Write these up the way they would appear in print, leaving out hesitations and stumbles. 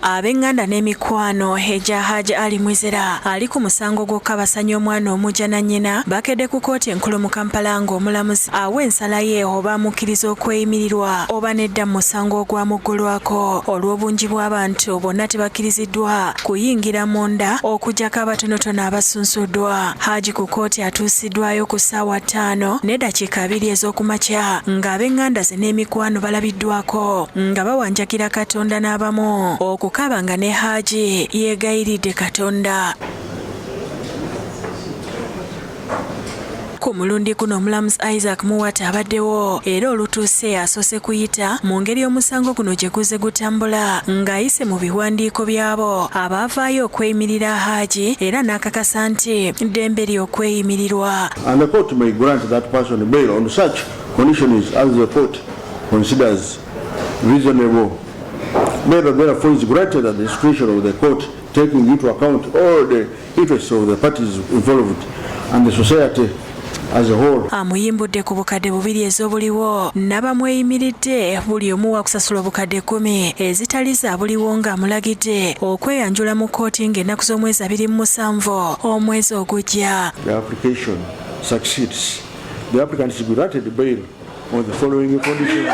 Ab'enganda n'emikwano egya Haji Ali Mwizera ali ku musango gw'okukabasanya omwana omujja na nnyina bakedde ku kkooti enkulu mu Kampala ng'omulamuzi awa ensala ye oba amukkiriza okweyimirirwa oba nedda mu musango ogwamuggulwako. Olw'obungi bw'abantu bonna tebakkiriziddwa kuyingira munda okuggyako abatonotono abasunsuddwa. Haji ku kkooti atuusiddwayo ku ssaawa 5:20 ez'okumakya ng'ab'enganda ze n'emikwano balabiddwako nga bawanjagira Katonda n'abamu okukaaba nga ne Haji yeegayiridde Katonda. Ku mulundi guno omulamuzi Isaac Muwata abaddewo era olutuuse asoose kuyita mu ngeri omusango guno gye guzze gutambula ng'ayise mu biwandiiko by'abo abaavaayo okweyimirira Haji era n'akakasa nti ddembe lye okweyimirirwa. And the court may grant that person bail on such conditions as the court considers reasonable. Bail therefore is granted at the discretion of the court, taking into account all the interests of the parties involved and the society as a whole. Amuyimbudde ku 2000 ez'obuliwo n'abamweyimiridde buli omu wakusasula 10,000 ezitali za buliwo ng'amulagidde okweyanjula mu kkooti ng'ennaku z'omwezi 27 omwezi ogujja. The application succeeds. The applicant is granted bail on the following conditions.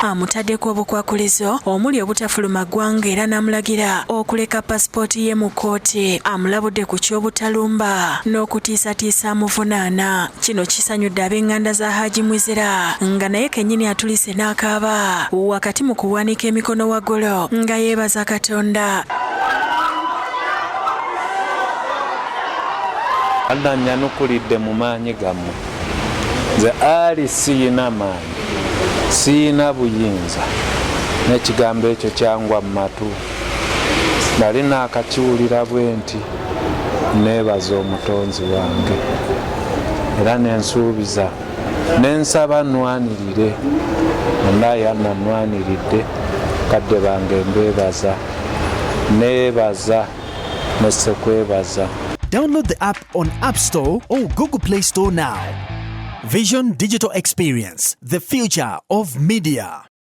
Amutaddeko obukwakulizo omuli obutafuluma ggwanga era n'amulagira okuleka pasipooti ye mu kkooti. Amulabudde ku ky'obutalumba n'okutiisatiisa amuvunaana. Kino kisanyudde ab'enganda za Haji Mwizera nga naye kennyini atulise n'akaaba wakati mu kuwanika emikono waggulu nga yeebaza Katonda. Allah nnyanukulidde mu maanyi gammwe. Nze Ali siyina maanyi, siyina buyinza, n'ekigambo ekyo kyangwa mu matu. Nali naakakiwulira bwe nti neebaza omutonzi wange era ne nsuubiza ne nsaba nnwanirire. Wallahi Allah nnwaniridde, bakadde bange mbeebaza, neebaza ne ssekwebaza. Download the app on App Store or Google Play Store now. Vision Digital Experience, the future of media.